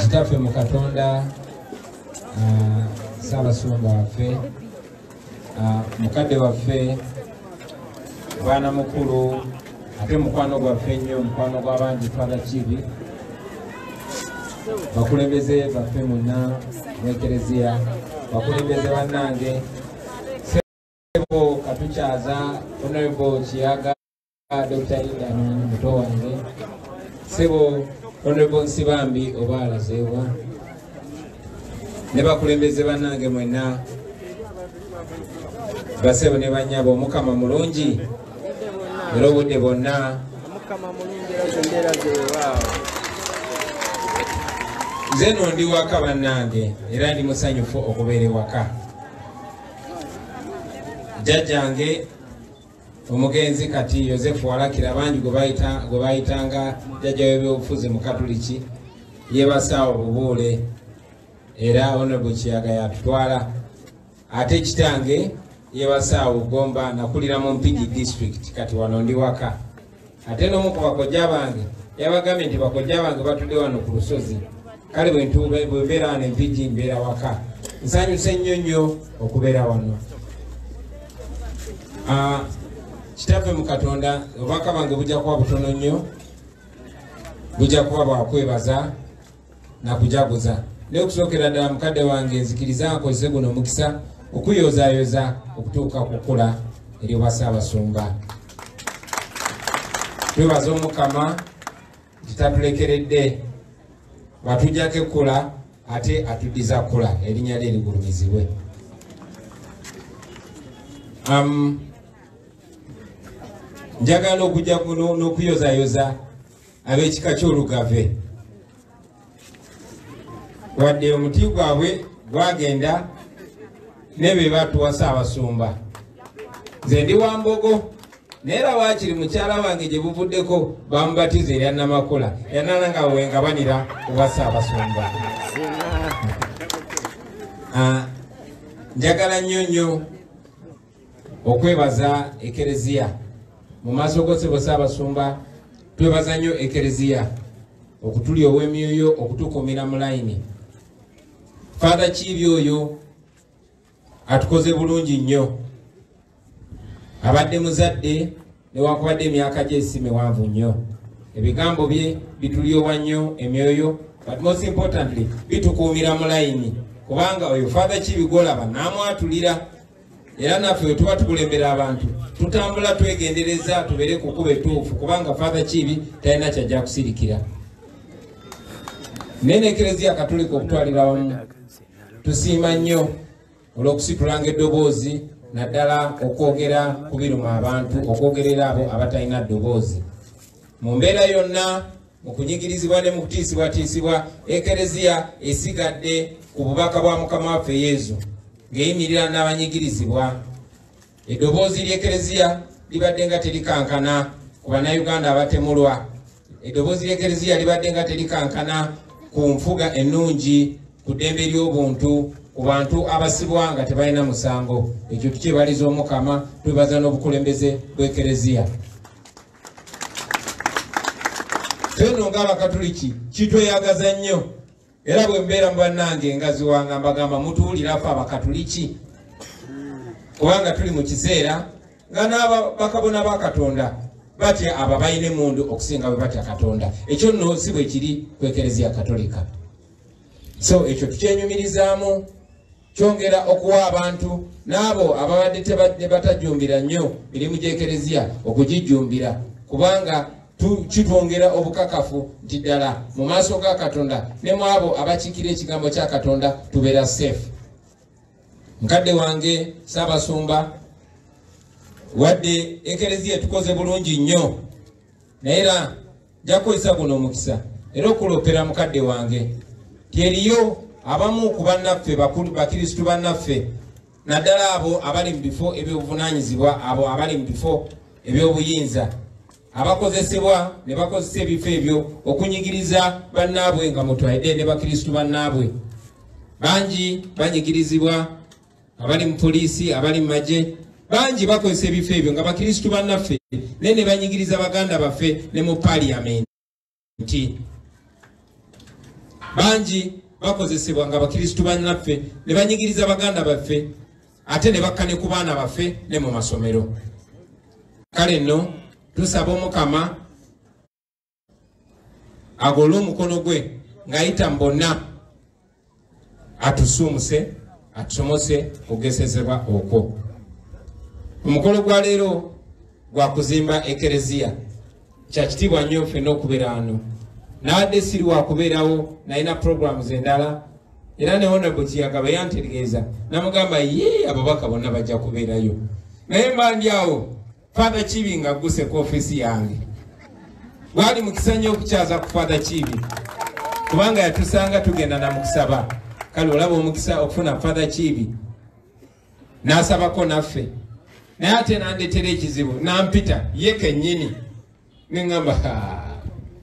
Kitaffe mu Katonda, Ssaabasumba waffe, mukadde waffe, bwana mukulu, ate mukwano gwaffe nnyo, mukwano gw'abangi, Father Kiibi, bakulembeze baffe mwenna mu Ekereziya, bakulembeze bannange, Ssebo Katukyaza, Honorable Kiyaga, Dr. Linda muto wange, Ssebo Honorable Nsibambi oba alazeewa, ne bakulembeze bannange mwenna, basebo ne bannyabo, Omukama mulungi era obudde bwonna. Nze nno ndi waka bannange, era ndi musanyufu okubeera ewaka. Jjajjange omugenzi kati Yosefu Walakira, bangi gwe bayitanga jjajja w'ebyobufuzi mu Katuliki, yeebasaawo bubuule, era Honorable Kiyaga yatutwala. Ate kitange yeebasaawo Gomba, nakulira mu Mpigi district, kati wano ndi waka. Ate n'omu ku bakojja bange yabagambye nti bakojja bange batudde wano ku lusozi, kale bwe mbeera wano Empigi mbeera waka. Nsanyuse nnyo nnyo okubeera wano. Kitaffe mu Katonda, obubaka bwange bujja kuba butono nnyo, bujja kuba bwakwebaza na kujaguza. Naye okusookera ddala mukadde wange nzikiriza nkozese guno omukisa okuyozaayoza okutuuka ku kkula ery'obwa Ssaabasumba. Twebaza Omukama nti tatulekeredde, bw'atuggyako ekkula ate atuddiza kkula, erinnya lye ligulumizibwe. Njagala okujja n'okuyozayoza ab'ekika ky'Olugave, wadde omuti gwabwe gwagenda ne be batuwa Ssaabasumba. Nze ndi wa Mbogo, naye era waakiri mukyala wange gye buvuddeko bamubatiza erya Namakula, yanana nga wengabanira obwa Ssaabasumba. Njagala nnyo nnyo okwebaza Ekereziya mu maaso g'Osebo Ssaabasumba. Twebaza nnyo Ekereziya okutulyowa emyoyo, okutukuumira mu layini. Father Kiibi oyo atukoze bulungi nnyo, abadde muzadde newankubadde emyaka gye si miwanvu nnyo. Ebigambo bye bitulyowa nnyo emyoyo, but most importantly bitukuumira mu layini, kubanga oyo Father Kiibi gw'olaba n'amwatulira, era naffe bwe tuba tukulembera abantu tutambula twegendereza tubeere ku kkubo ettuufu, kubanga Father Kiibi talina kyajja kusirikira. Naye n'Ekereziya Katolika okutwalira wamu tusiima nnyo olw'okusitulanga eddoboozi, naddala okwogera ku biruma abantu, okwogerera abo abatalina ddoboozi. Mu mbeera yonna, mu kunyigirizibwa ne mu kutiisibwatiisibwa, Ekereziya esigadde ku bubaka bwa Mukama waffe Yezu ng'eyimirira n'abanyigirizibwa. Eddoboozi ly'Ekereziya libadde nga terikankana ku Bannayuganda abatemulwa. Eddoboozi ly'Ekereziya libadde nga terikankana ku nfuga ennungi, ku ddembe ly'obuntu, ku bantu abasibwa nga tebalina musango. Ekyo tukyebaliza Omukama, twebaza n'obukulembeze bw'Ekereziya. Ffe ng'Abakatuliki kitweyagaza nnyo, era bwe mbeera mu bannange ngaziwanga mbagamba mutuwulira ffe Abakatuliki, kubanga tuli mu kiseera nga n'abakabona ba Katonda batya abo abalina emmundu okusinga bwe batya Katonda. Ekyo nno si bwe kiri ku Ekereziya Katolika. So ekyo tukyenyumirizaamu, kyongera okuwa abantu n'abo ababadde batajjumbira nnyo mirimu gy'Ekereziya okugijjumbira, kubanga kitwongera obukakafu nti ddala mu maaso ga Katonda ne mu abo abakiikira ekigambo kya Katonda tubeera safe. Mukadde wange Ssaabasumba, wadde Ekereziya etukoze bulungi nnyo, naye era nja kukozesa guno omukisa era okuloopera mukadde wange nti eriyo abamu ku bannaffe, bakristu bannaffe, naddala abo abali mu bifo ebyobuvunaanyizibwa, abo abali mu bifo eby'obuyinza, abakozesebwa ne bakozesa ebifo ebyo okunyigiriza bannaabwe nga mutwalidde ne bakristu bannaabwe. Bangi banyigirizibwa, abali mu poliisi, abali mu magye, bangi bakozesa ebifo ebyo nga bakristu bannaffe, naye ne banyigiriza baganda baffe ne mu paaliyamenti. Bangi bakozesebwa nga bakristu bannaffe ne banyigiriza baganda baffe, ate ne bakka ne ku baana baffe ne mu masomero. Kale nno tusaba Omukama agolole omukono gwe ng'ayita mu bonna, atusuumuse, atusomose okugesezebwa okwo. Omukolo gwa leero gwa kuzimba ekereziya. Kya kitiibwa nnyo ffenna okubeera wano. Nabadde siri wakubeerawo, nalina programs endala, era ne Honorable Kiyaga bwe yantegeeza namugamba ye ababaka bonna bajja kubeerayo. Naye mba ndi awo Father Kiibi ng'agguse ku ofiisi yange. Gwali mukisa nnyo okukyaza ku Father Kiibi, kubanga yatusanga tugenda na mukusaba. Kale olaba omukisa okufuna Father Kiibi n'asabako naffe, naye ate n'andeetera ekizibu n'ampita ye kennyini, ne ŋŋamba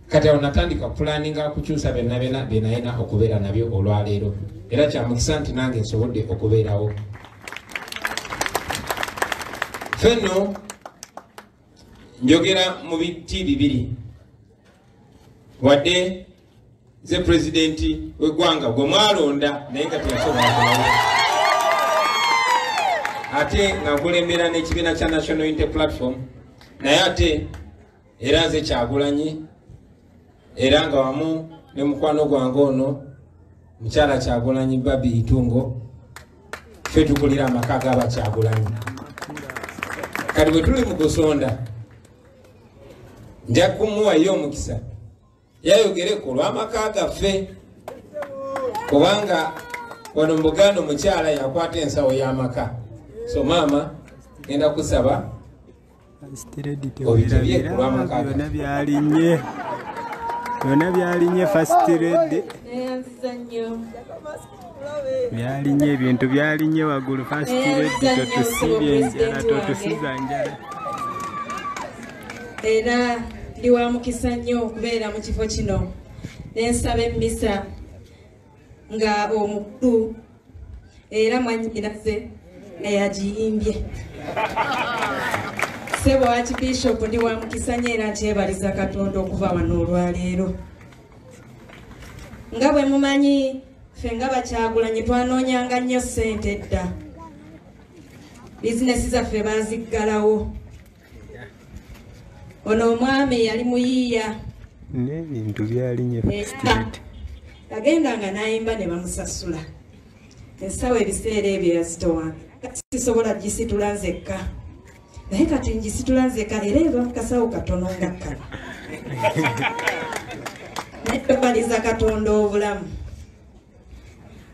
kati awo natandika pulaninga kukyusa byonna byonna bye nalina okubeera nabyo olwaleero. Era kya mukisa nti nange nsobodde okubeerawo. Ffe nno njogera mu biti bibiri, wadde nze pulezidenti w'eggwanga gwe mwalonda naye nga teyasobola kulonda, ate nga nkulembera n'ekibiina kya National Unity Platform, naye ate era nze Kyagulanyi, era nga wamu ne mukwano gwange ono mukyala Kyagulanyi Babi Itungo, ffe tukulira amaka g'Abakyagulanyi. Kati bwe tuli mu kusonda, nja kumuwayo omukisa yayogere ku lw'amaka gaffe, kubanga wano mu Buganda omukyala yakwata ensawo y'amaka. So maama, ngenda kusaba obitebye ku lw'amaka gaffe. Byalinnye byonna, byalinye First Lady, byalinye ebintu, byalinye waggulu. First Lady, totusibye enjala, totusiza njala. Era ndi wa mukisa nnyo okubeera mu kifo kino nensaba emmisa nga omukulu era mwannyinaze eyagiyimbye, ssebo Archbishop. Ndi wa mukisa nnyo era nkyebaliza Katonda okuva wano olwaleero. Nga bwe mumanyi, ffe nga Bakyagulanyi twanoonyanga nnyo ssente edda. Bizinesi zaffe baziggalawo. Ono omwami yali muyiiya. N'ebintu byalinye, First Lady. Yagendanga n'ayimba ne bamusasula. Ensawo ebiseera ebyo yazitowanga, sisobola gisitula nzekka, naye kati ngisitula nzekka, era eva mu kasawo katono nga kano. Naye twebaliza Katonda obulamu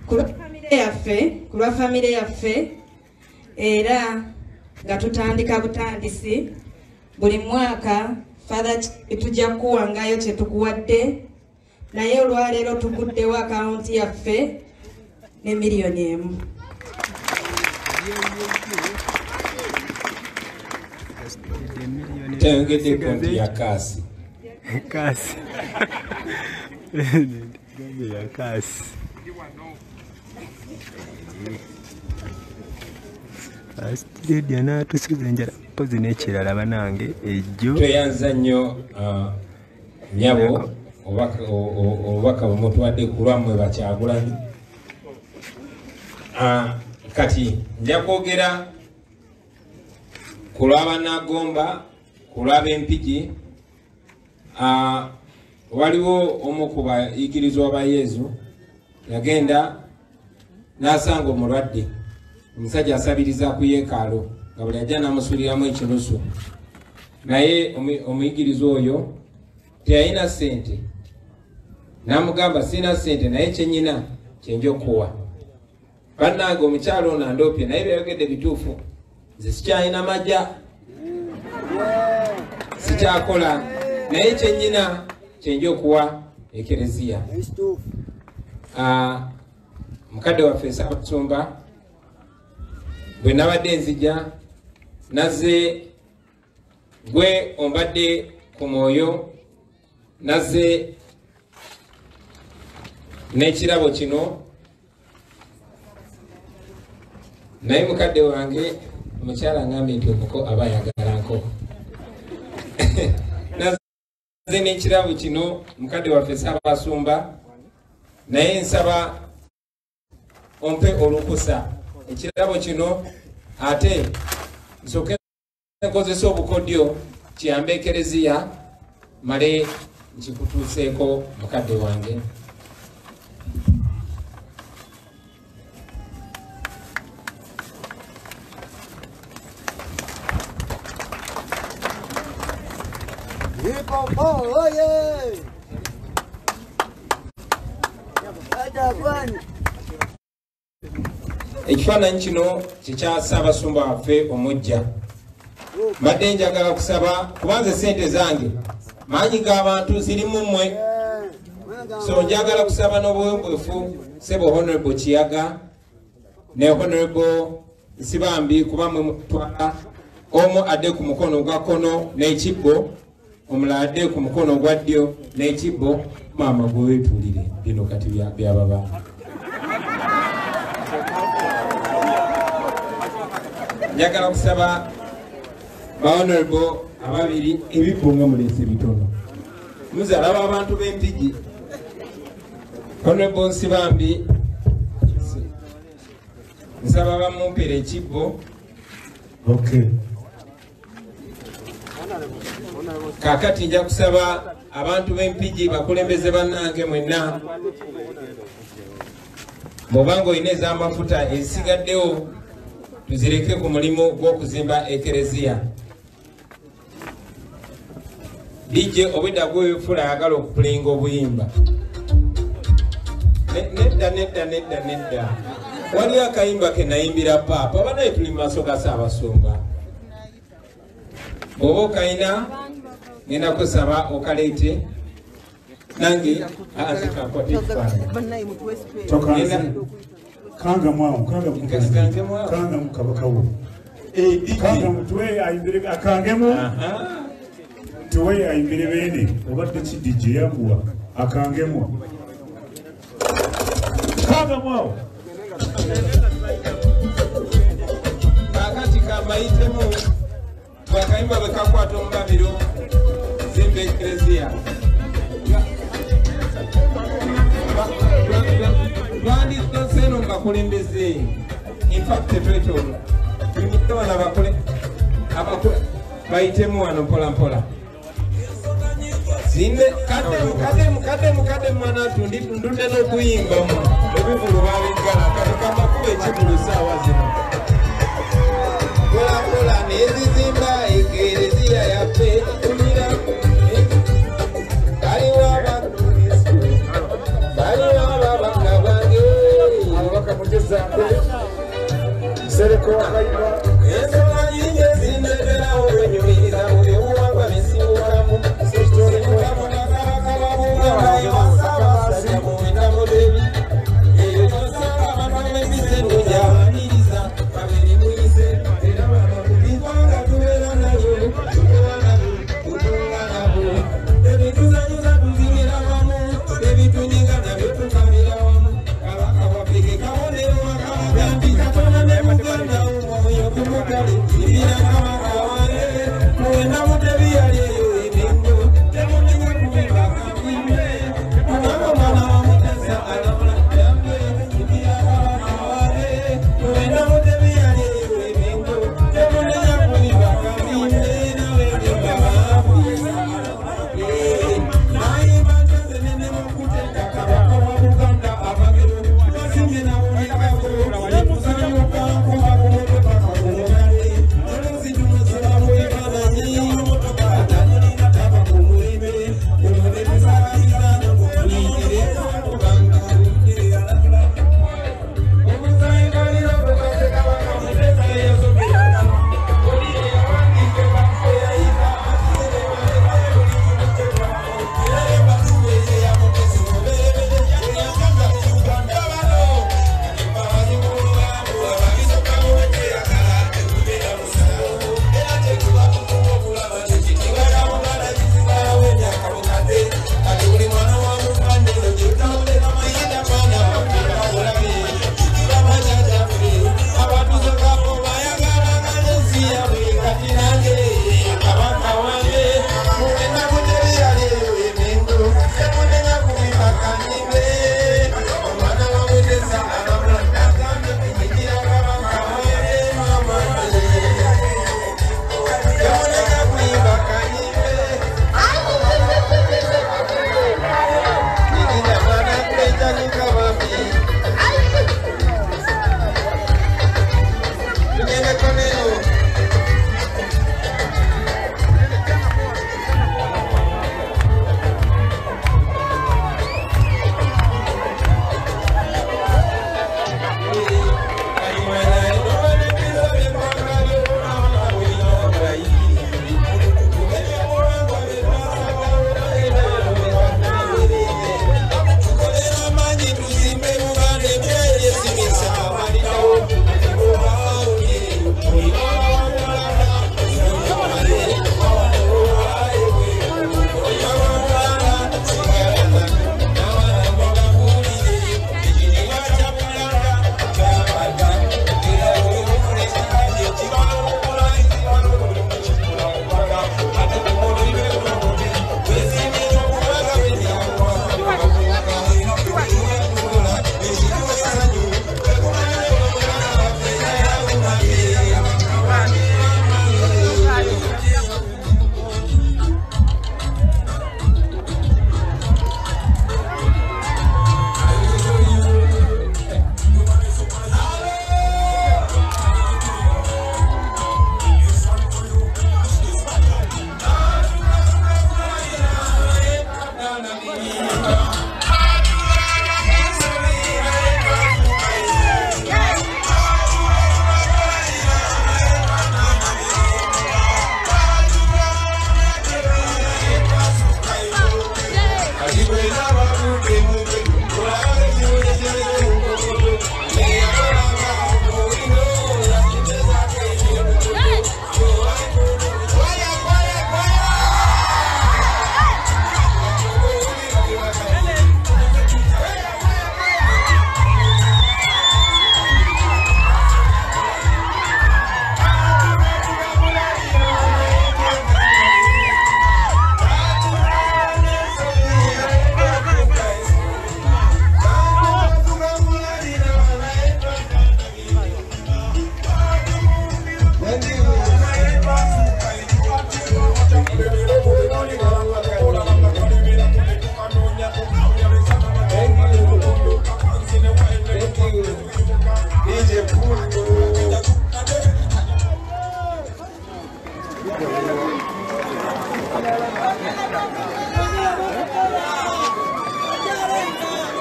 ku lwa famire yaffe, ku lwa famire yaffe. Era nga tutandika butandisi, buli mwaka Father tujja kukuwangayo kye tukuwadde, naye olwaleero tuguddewo akawunti yaffe ne 1 million. Tayongeddeko nti ya cash. Cash, gambye ya cash. First Lady anaatusiza enjala. Mpozi n'ekirala banange, ejjo Tweyanza nnyo nyabo obubaka bwe mutuwadde ku lwammwe Bakyagulanyi. Kati nja kwogera ku lw'Abannagomba, ku lw'Ab'Empigi. Waliwo omu ku bayigirizwa ba Yezu yagenda n'asanga omulwadde, omusajja asabiriza ku yeekaalo, nga buli ajja n'amusuuliramu ekinusu. Naye omuyigirizwa oyo teyalina ssente, n'amugamba, "Sirina ssente, naye kyenyina kyenja okuwa." Bannange, omukyalo ono andoopye, naye byayogedde bituufu. Nze sikyalina majja, sikyakola, naye kyenyina kyenja okuwa ekereziya. Mukadde waffe Ssaabasumba, bwe nabadde nzija nazze gwe ombadde ku mwoyo, nazze n'ekirabo kino. Naye mukadde wange omukyala angambye nti omuko aba ayagala nkoko. Nazze n'ekirabo kino, mukadde waffe Ssaabasumba. Naye nsaba ompe olukusa ekirabo kino, ate nsooke nkozesa obukodyo kiyambe ekereziya male nkikutuuseeko mukadde wange. Ekifaananyi kino kikya Ssaabasumba waffe omujja. Mbadde njagala kusaba kubanze sente zange maanyi g'abantu zirimu mmwe, so njagala kusaba n'obuwombeefu ssebo Honorable Kiyaga ne Honorable Nsibambi, kuba mwe mutwala omu adde ku mukono ogwa kkono n'ekibbo, omulala adde ku mukono ogwa ddyo n'ekibbo. Maama gwe weetuulire bino kati byababa. Njagala kusaba ba Honorable ababiri ebibbo nga muleese bitono, muzalaba abantu b'Empigi. Honorable Nsibambi nsaba bamumpere ekibbo. Okay. Kaakati nja kusaba abantu b'Empigi bakulembeze bannange mwenna, bw'obanga olina ez'amafuta ezisigaddewo tuzireke ku mulimu gw'okuzimba ekereziya. DJ obwedda gw'ebifula ayagala okupulinga obuyimba. Nedda nedda nedda nedda, waliwo akayimba ke nayimbira Paapa, banaye tuli mu maaso ga Ssaabasumba. Bw'oba okayina ngenda kusaba okaleete nange nze ekifaananyi. Kangamu kabaka wo. Kangamu tuwe ayimbire akangemu. Tuwe ayimbire bene obadde ki DJ yanguwa akangemu. Kangamu awo. Kakati kambayitemu twakayimba bwe kakwata omubabiro zimba ekereziya. Twandizose eno mbakulembeze, infact tetwetoola tuyimire wano bayitemu wano mpola mpola. Kaddemu kaddemu kaddemu kaddemu mwana ndudde n'okuyimba mu ebivulu babiggala kati kambakuba ekivulu ssaawa zino. Mpola mpola n'ezizimba ekereziya yaffe tulira baliwo abakristu baliwo ababaka bange ababaka mugezaako Nsereko wakayimba ensonga nyingi ezindeeterawo okwenyumiriza mu byobuwangwa bisibukamu.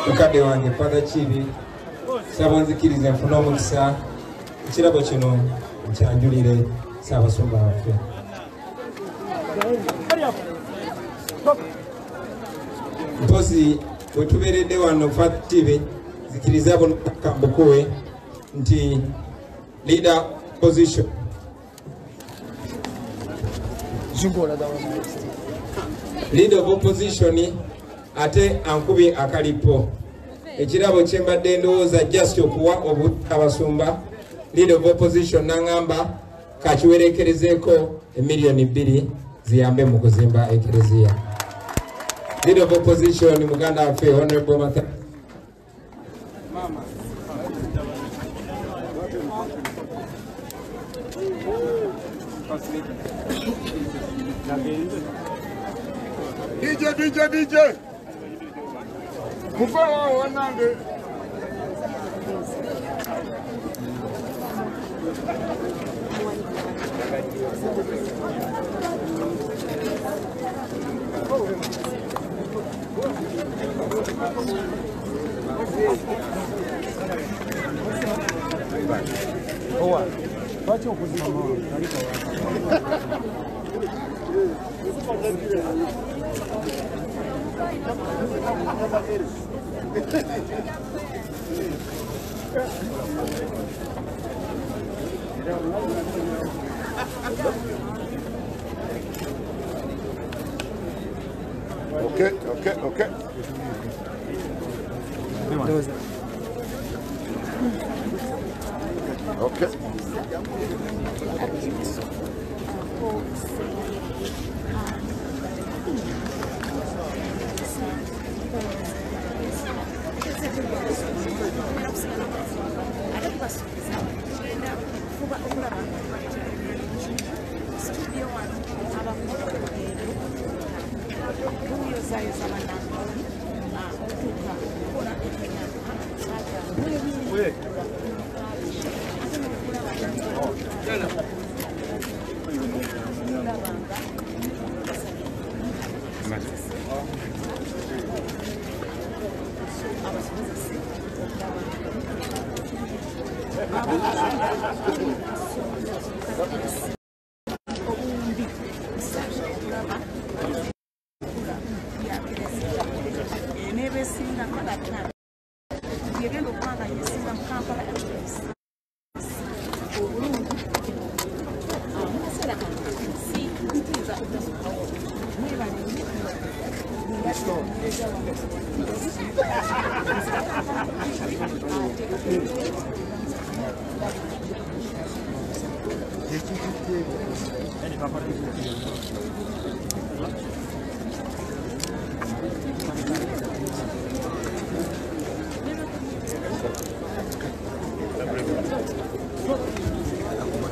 Mukadde wange Father Kiibi, nsaba onzikirize nfune omukisa ekirabo kino nkyanjulire Ssaabasumba waffe. Mpozi bwe tubeeredde wano Father Kiibi, nzikiriza bukambukuwe nti leader position leader of opposition ate ankubye akalipo. Ekirabo kye mbadde ndowooza just okuwa abasumba, leader of opposition n'aŋŋamba kakiwerekerezeeko 2 million ziyambe mu kuzimba ekereziya. Leader of opposition muganda waffe Honorable Matha. DJ, DJ, DJ. Muve awo bannange. Okay. Okay.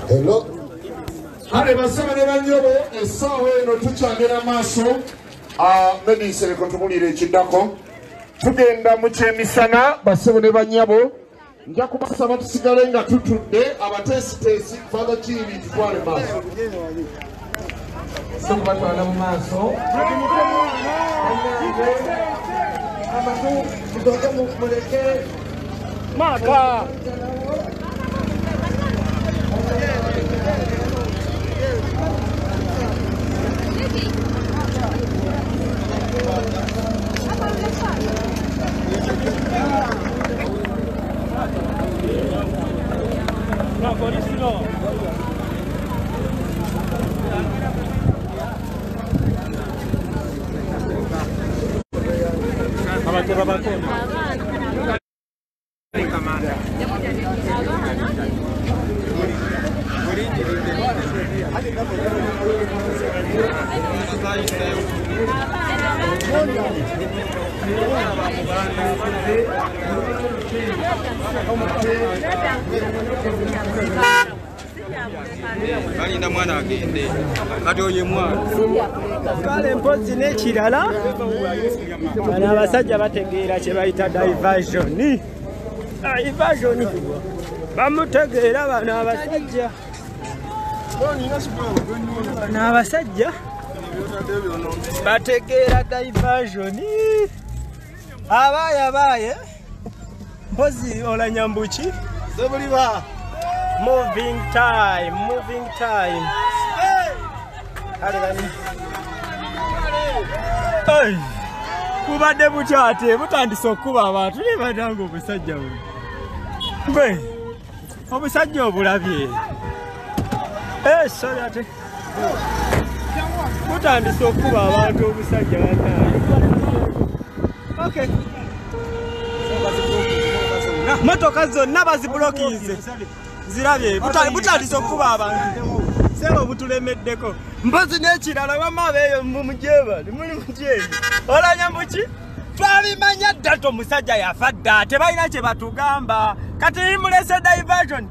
Hello. Kale basaba ne banyobo essaawa eno tukyagenda maaso. Medisereko tubulire ekiddako. Tugenda mu kyemisana basebo ne banyabo. Nja kubasaba tusigale nga tutudde abateesiteesi Father Kiibi tutwale maaso. Sokubatwala mu maaso. Abantu mudoke muleke maka. Balinda mwana agende kati oye mwana. Kale mpozi n'ekirala bano abasajja bategeera kye bayita diversion. Diversion bamutegeera bano abasajja. Bano abasajja bategeera diversion. Abaye abaye. Mpozi olanyambuki. Zebuliba. Moving time, moving time. Hey. Kubadde bukyate butandise okuba abantu ne badanga obusajja buno. Gwe obusajja obulabye. Sorry ate. Butandise okuba abantu obusajja bannange. Okay. Motoka zonna bazibulokinze. Zirabye butandise okuba abantu. Sebo butulemeddeko. Mpozi n'ekirala wamma abeeyo mujeba, muli mujebi. Olanya mbuki? Twabimanya dda nti omusajja yafa dda, tebalina kye batugamba. Kati mulese diversion.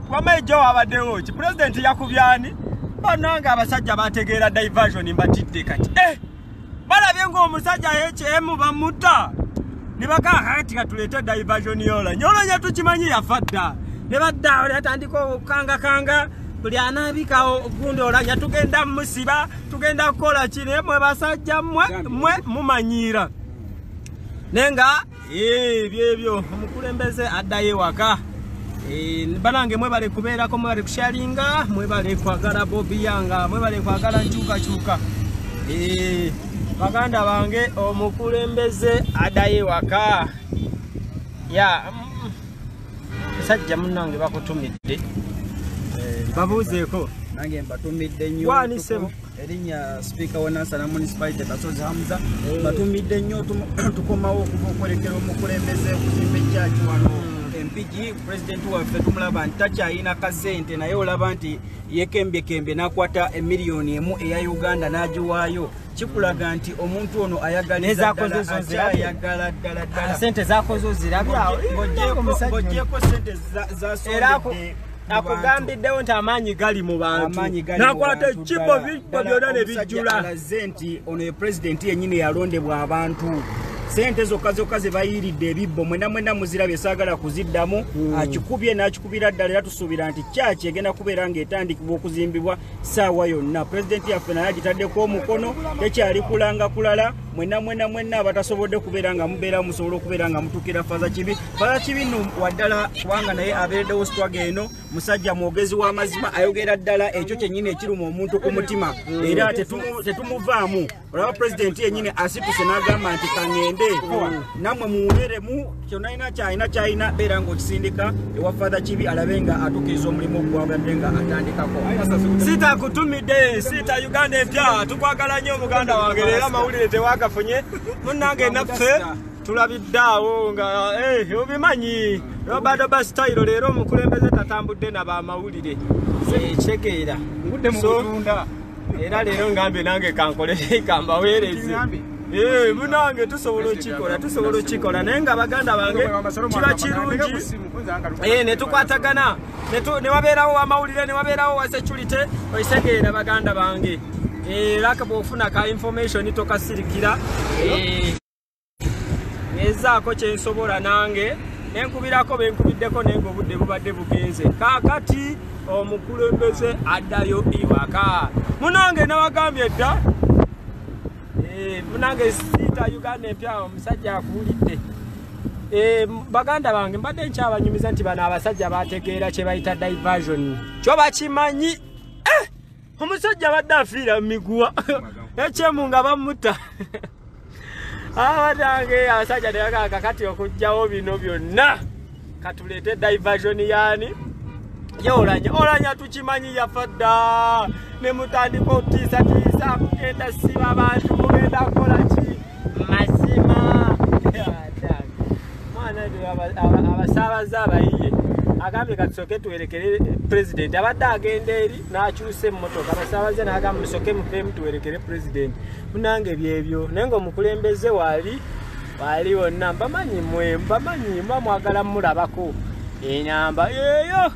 Wamma ejjo wabaddewo ki? Pulezidenti yakubyani? Bannange abasajja bategeera diversion mbatidde kati. Balabye ng'omusajja HM bamutta. Ne bagamba kati katuleete diversion y'Olanya. Olanya tukimanyi yafa dda. Ne badda batandika okukangakanga. Buli anaabika ogundi Olanya tugenda musiba, tugenda kukola ki naye mwe basajja mmwe mumanyiira. Naye nga ebyo omukulembeze addayo ewaka. Banange mwebale kubeerako, mwebale kusharinga, mwebale kwagala Bobi Yanga, mwebale kwagala nkyukakyuka. Baganda bange omukulembeze addayo ewaka. Ya musajja munnange bakutumidde. Babuuzeeko. Nange mbatumidde nnyo. Erinnya Speaker wa Nansana Municipality Kasozi Hamza. Mbatumidde nnyo tukomawo okuva okwolekera omukulembeze okuzimba ekyaki wano Mpigi. Pulezidenti waffe tumulaba nti takyalina kasente naye olaba nti yekembyekembye n'akwata emiliyoni 1 eya Uganda n'agiwaayo. Kikulaga nti omuntu ono ayagaliza ddala ddala ddala. Sente zaakoze ozirabye awo. Ng'oggyeko sente zasondedde. Akugambiddewo nti amaanyi gali mu bantu. Nakwata ekibbo bibbo byonna ne bijjula. Alaze nti ono ye pulezidenti yennyini yalondebwa abantu. Sente zokka zokka ze bayiiridde ebibbo mwena mwena muzirabye saagala kuziddamu. Akikubye n'akikubira ddala era tusuubira nti kyaki egenda kubeera ng'etandikibwa okuzimbibwa ssaawa yonna. Pulezidenti yaffe naye agitaddeko omukono, tekyali kulanga kulala. Mwena mwena mwena abatasobodde kubeera nga mubeera musobola okubeera nga mutuukira Faaza Kibi. Faaza Kibi nno waddala kubanga naye abeereddewo struggle eno, musajja mwogezi w'amazima, ayogera ddala ekyo kyennyini ekiruma omuntu ku mutima era tetumuvaamu. Olaba pulezidenti yennyini asituse n'agamba nti kaŋŋende nammwe muwuleremu kyonna kyalina kyalina beera ng'okisindika ewa Faaza Kibi alabe nga atuukiriza omulimu gwabadde nga atandikako. Sita kutumidde, sita Uganda empya, tukwagala nnyo muganda wange leero amawulire tewagafunye. Munnange naffe tulabidde awo nga obimanyi Robert Oba style leero omukulembeze tatambudde na bamawulire. Kitegeera. Era leero ngambye nange kankole kambaweereze. Munange tusobola okikola, tusobola okikola naye nga baganda bange kiba kirungi ne tukwatagana ne wabeerawo amawulire ne wabeerawo wa security okisegeera baganda bange. Era bw'ofuna ka information tokasirikira. Ngezaako kye nsobola nange nenkubirako benkubiddeko naye ng'obudde bubadde bugenze. Kaakati omukulembeze addayo ewaka. Munange nabagambye dda. Munange sita Uganda empya omusajja akuwulidde. Baganda bange mbadde nkyabanyumiza nti bano abasajja bategeera kye bayita diversion. Kyo bakimanyi. Omusajja abadde afiira mu miguwa. Ekyemu nga bamutta. Abatange abasajja tebagala kakati okuggyawo bino byonna. Katuleete diversion yaani? Ye Olanya. Olanya tukimanyi yafa dda. Ne mutandika okutiisatiisa mugenda siba abantu mugenda kukola ki? Mazima. Mwana abasaabaze abayiye agambye katusooke tuwerekere pulezidenti. Abadde agenda eri n'akyusa emmotoka. Abasaabaze n'agamba musooke muveemu tuwerekere pulezidenti. Munnange byebyo naye ng'omukulembeze waali waali wonna mbamanyi mmwe mbamanyi muba mwagala mmulabako enamba eyo.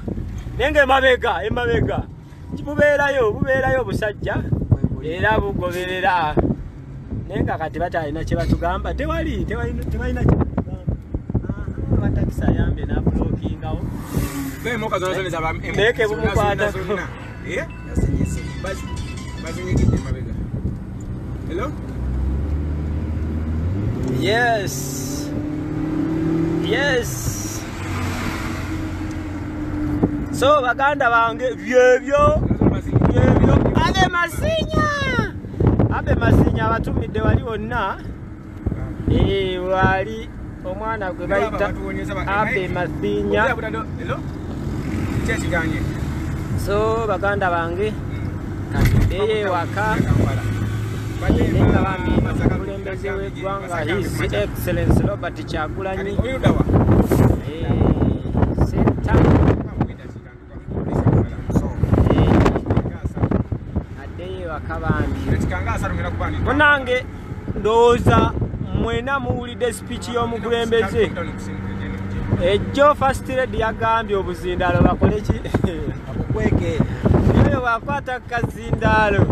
Naye ng'emabega emabega bubeerayo bubeerayo obusajja era bugoberera. Naye nga kati batalina kye batugamba tewali tebalina kye batugamba. Abatakisi ayambye n'abulokingawo. Naye ke bumukwatako. Yes. Yes. So baganda bange byebyo byebyo abe masinya abatumidde wali wonna wali omwana gwe bayita abe masinya. So baganda bange katuddeyo ewaka bambi omukulembeze w'eggwanga His Excellency Robert Kyagulanyi Munange ndowooza mwena muwulidde speech y'omukulembeze. Ejjo First Lady yagambye obuzindaalo bakole ki? Abukweke. Oyo bw'akwata kazindaalo.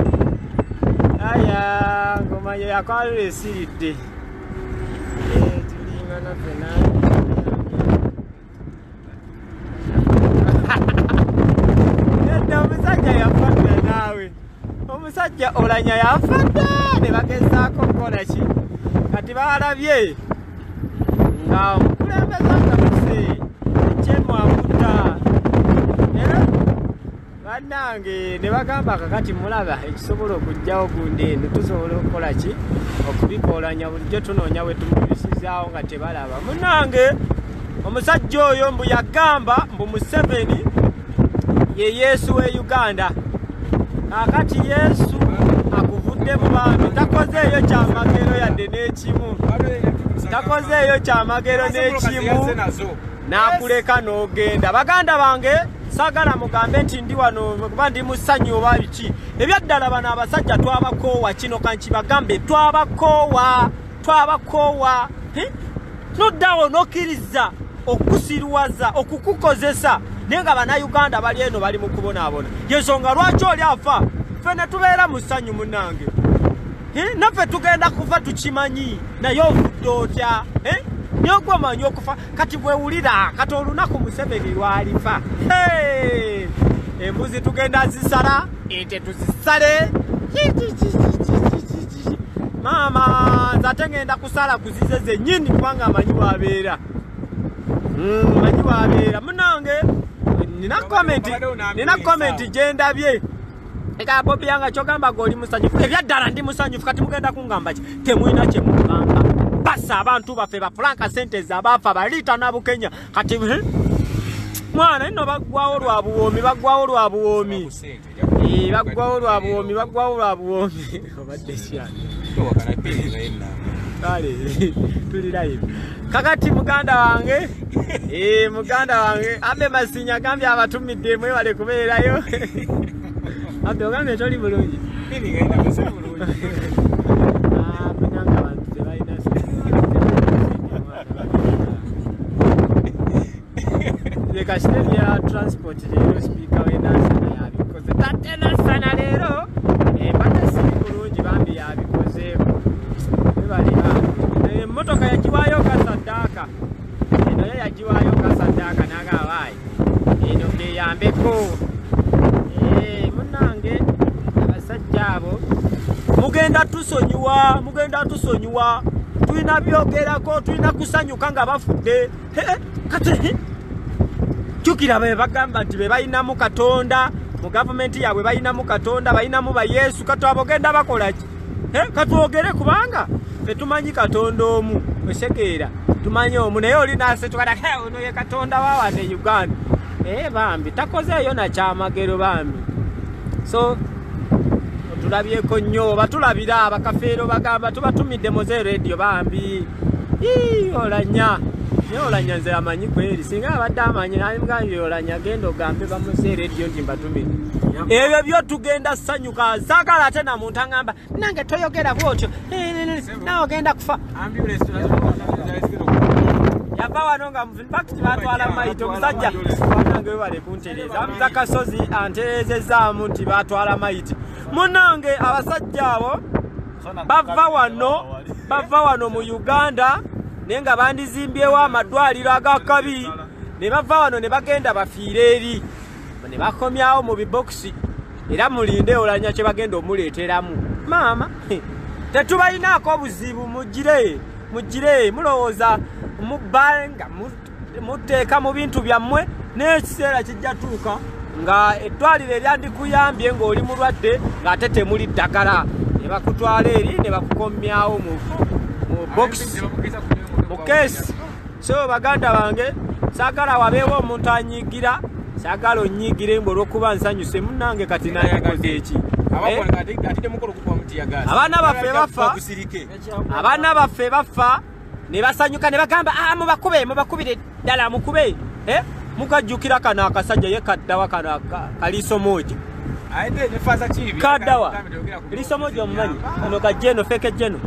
Aya ngoma ye yakwalula esiridde. Tulinga naffe nange. Nedda omusajja yafa dda naawe. Omusajja Olanya yafa dda ne bagezaako okukola ki? Kati baalabye nga omukulembeze atabuse ekyemwakuta. Bannange ne bagamba kakati mulaba ekisobola okuggyawo gundi eno tusobola okukola ki? Okubikolanya bulijjo tunoonya we tumubisizaawo nga tebalaba. Munnange omusajja oyo mbu yagamba mbu Museveni ye Yesu we Uganda. Kakati Yesu akuvuddemu bambi takozeeyo kyamagero yadde n'ekimu. Takozeeyo kyamagero n'ekimu n'akuleka n'ogenda. Baganda bange saagala mugambe nti ndi wano kuba ndi mu ssanyu oba biki. Ebyaddala bano abasajja twabakoowa kino kankibagambe twabakoowa twabakoowa. Noddawo n'okkiriza okusiruwaza okukukozesa naye nga bannayuganda bali eno bali mu kubonaabona. Yensonga lwaki oli afa ffe ne tubeera mu ssanyu munnange. Naffe tugenda kufa tukimanyi naye ofudde otya? Naye gwe omanyi okufa kati bwewulira kati olunaku Museveni lwalifa. Embuzi tugenda zisala, ente tuzisale. Maama nze ate ngenda kusala kuzize zennyini kubanga amanyi wabeera. Manyi wabeera. Munnange nina comment gye ndabye. Eka Bobi yanga kyogamba g'oli musanyufu. Ebyaddala ndi musanyufu kati mugenda kungamba ki? Temulina kye mugamba. Basa abantu baffe ba Franka sente z'abaafa baliita Nabukenya. Kati mwana nno baggwawo lwa buwoomi baggwawo lwa buwoomi. Baggwawo lwa buwoomi baggwawo lwa buwoomi. Obadde kyani? Kale tuli live. Kakati muganda wange muganda wange Abe Masinya agambye abatumidde mwebale kubeerayo. Abe ogambye toli bulungi. Munange abantu tebalina leka kitebe ya transport leero sipiika w'enansana yabikoze. Tate Nansana leero mbadde siri bulungi bambi yabikozeeko. Webale bambi. Emmotoka yagiwaayo kasaddaaka. Eno yo yagiwaayo kasaddaaka n'agamba eno keyambeko. Munnange abasajja abo mugenda tusonyiwa, mugenda tusonyiwa. Tulina byogerako, tulina kusanyuka nga bafudde. Kati jjukira be bagamba nti be balinamu Katonda mu gavumenti yaabwe balinamu Katonda, balinamu ba Yesu. Kati abo genda bakola ki? Katwogere kubanga ffe tumanyi Katonda omu, osekeera tumanyi omu naye oli n'asetuka ono ye Katonda wa wano e Uganda. Bambi takozeeyo na kyamagero bambi. So otulabyeko nnyo batulabira abakafeero bagamba tubatumidde Mowzey Radio bambi. Olanya naye Olanya nze amanyi kweri singa abadde amanyi namugambye Olanya genda ogambe ba Mowzey Radio nti mbatumidde. Ebyo byo tugenda ssanyuka. Saagala ate na muntu aŋŋamba nange toyogera bw'otyo naawe ogenda kufa. Yava wano nga infact batwala mayiti omusajja banange webale kuntereeza. Hamza Kasozi antereezezaamu nti batwala mayiti. Munnange abasajja abo bava wano mu Uganda naye nga bandizimbyewo amadwaliro ag'akabi ne bava wano ne bagenda bafiire eri ne bakomyawo mu bibokisi era mulinde Olanya kye bagenda omuleeteramu. Maama tetubalinaako obuzibu mugire mugire mulowooza mubanga Muteeka mu bintu byammwe n'ekiseera kijja tuuka nga eddwaliro eryandikuyambye ng'oli mulwadde ng'ate temuli ddagala ne bakutwala eri ne bakukomyawo mu box mu keesi. So baganda bange, saagala wabeewo omuntu anyiigira, saagala onyiigire mbu olw'okuba nsanyuse munnange kati nandikoze eki. Abaana baffe bafa, abaana baffe bafa ne basanyuka ne bagamba mubakube, mubakubire ddala mukube. Mukajjukira kano akasajja ye kaddawa kano kaliisomoja kaddawa liisomoja omumanyi ono kajeno feke jeno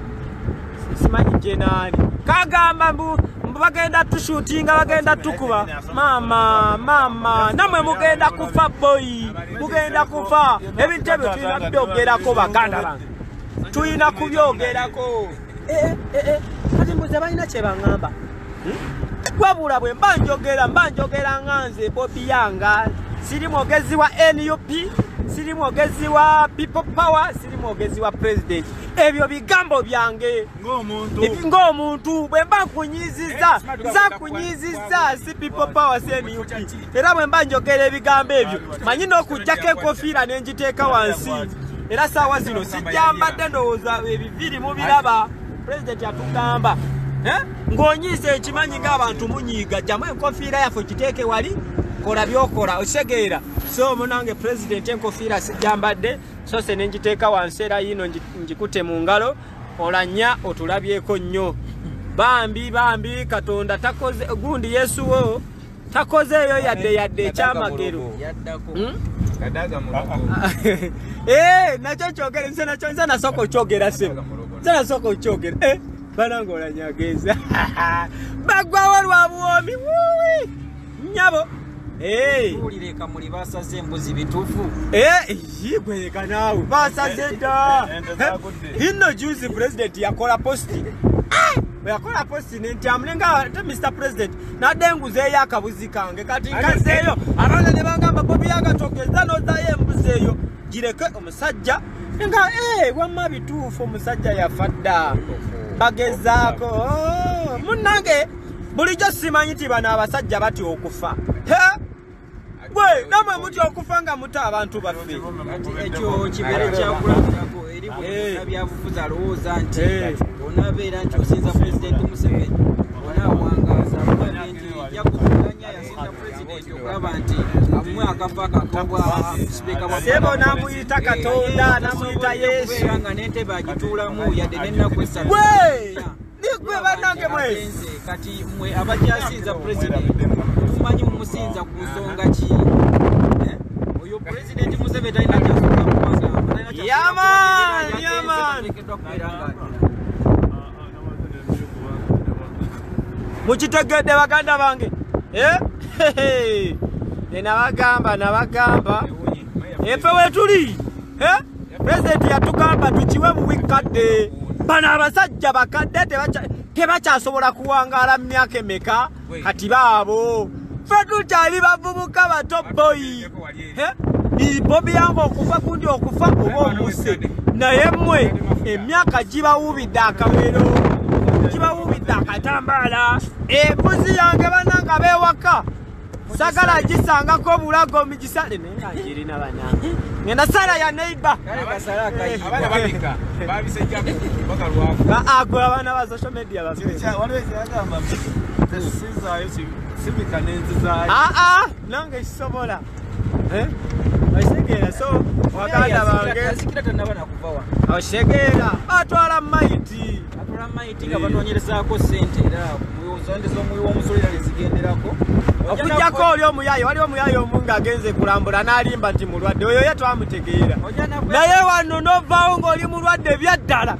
simanyi jenaani kagamba mbu bagenda tushutinga bagenda tukuba. Mama mama namwe mugenda kufa boyi, mugenda kufa. Ebintu ebyo tulina kubyogerako baganda bange, tulina kubyogerako. Kati mbuze balina kye baŋŋamba. Wabula bwe mba njogera nga nze Bobi Yanga, siri mwogezi wa NUP, siri mwogezi wa People Power, siri mwogezi wa president. Ebyo bigambo byange ng'omuntu bwe mba nkunyiizizza, nza kunyiizizza si People Power si NUP. Era bwe mba njogera ebigambo ebyo manyi n'okuggyako enkofiira ne ngiteeka wansi. Era saawa zino sijjambadde ndowooza ebiviri mubiraba. President yatugamba ng'onyiiza ekimanyi ng'abantu munyiiga, jjamu enkofiira yaffe okiteeke wali, kola by'okola okitegeera. So munange president enkofiira sijjambadde so se ne ngiteeka wansi era yiino ngikutte mu ngalo olanya otulabyeko nnyo. Bambi bambi Katonda takoze gundi Yesu wo takozeeyo yadde yadde ekyamagero. Nakyo kyogere nze nakyo nze nasooka okyogera ssebo, nze nasooka okyogera. Banange olanyageza bagwawo lwa buwoomi wuwi nnyabo. Tuwulire Kamuli basaze embuzi bituufu. Gweka naawe basaze dda. Hino juzi president yakola posti. Bwe yakola posti nentyamu nenga ate Mr President nadde nguzeeyo akabuzi kange kati nkazeeyo abaana ne bangamba Bobi Yanga togeza n'ozaayo embuzi eyo gireke omusajja nga wamma bituufu omusajja yafa dda. Bagezaako munnange bulijjo simanyi nti bano abasajja batya okufa. Gwe namwe mutya okufa nga muta abantu baffe. Ekyo kibeere kyakulabirako eri buli munnabyabufuzi alowooza nti onaabeera nti osinza Pulezidenti Museveni onaawangaaza nti yakuzanya yasinza pulezidenti okulaba nti amuwe akafa akakobwa sipiika wa Sebo n'amuyita Katonda n'amuyita Yesu nga n'entebe agituulamu yadde n'ennaku essatu. Gwe bannange mwe kati mmwe abakyasinza pulezidenti tumanyi mumusinza ku nsonga ki? Oyo pulezidenti Museveni talina kyasobola kubagamba. Yaman yaman mukitegedde baganda bange. Nabagamba efe wetuli. Pulezidenti yatugamba tukiwe mu wikadde. Bano abasajja bakadde tebakyasobola kuwangaala mu myaka emeka kati baabo. Ffe tukyali bavubuka bato boyi. Bobi Yanga okufa gundi okufa oba omuse, naye mmwe emyaka gibawubidde akawero, gibawubidde akatambaala. Embuzi yange bannange ab'ewaka sagala gisangako obulago migisale naye nga ngirina bannange ngenda sala ya neighbor. Agwe abaana ba social media baffe. Nange kisobola. Osegeera so baganda bange osegeera batwala mayiti nga banoonyerezaako ssente era sente z'omuwi w'omusolo era nezigenderako. Okuggyako oli omuyaye, waliwo omuyaye omu ng'agenze kulambula n'alimba nti mulwadde, oyo ye twamutegeera. Naye wano n'ovaawo ng'oli mulwadde byaddala.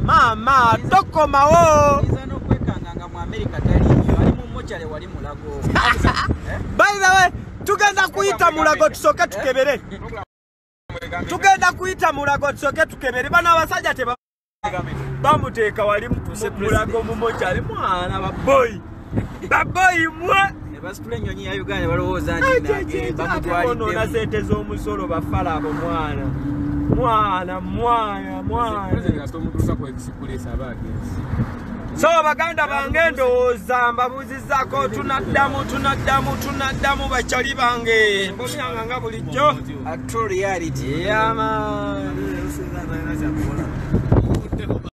Maama tokomawo. Oyinza n'okwekanga nga mu Amerika taliiyo, ali mu mochale wali Mulago. By the way, tugenda kuyita Mulago tusooke tukebere. Tugenda kuyita Mulago tusooke tukebere. Bano abasajja teba bamuteeka wali Mulago mu mochale mwana baboyi. Baboyi mwe. Ne basitula ennyonyi ya Uganda balowooza nti bamutwalidde ssente z'omusolo bafala abo mwana. Mwana mwana mwana. President kasita omutuusa ku express aba agenze. So baganda bange ndowooza mbabuuzizzaako, tunaddamu, tunaddamu, tunaddamu. Bakyali bange, mbomyanga nga bulijjo. A true reality. Yeah, man.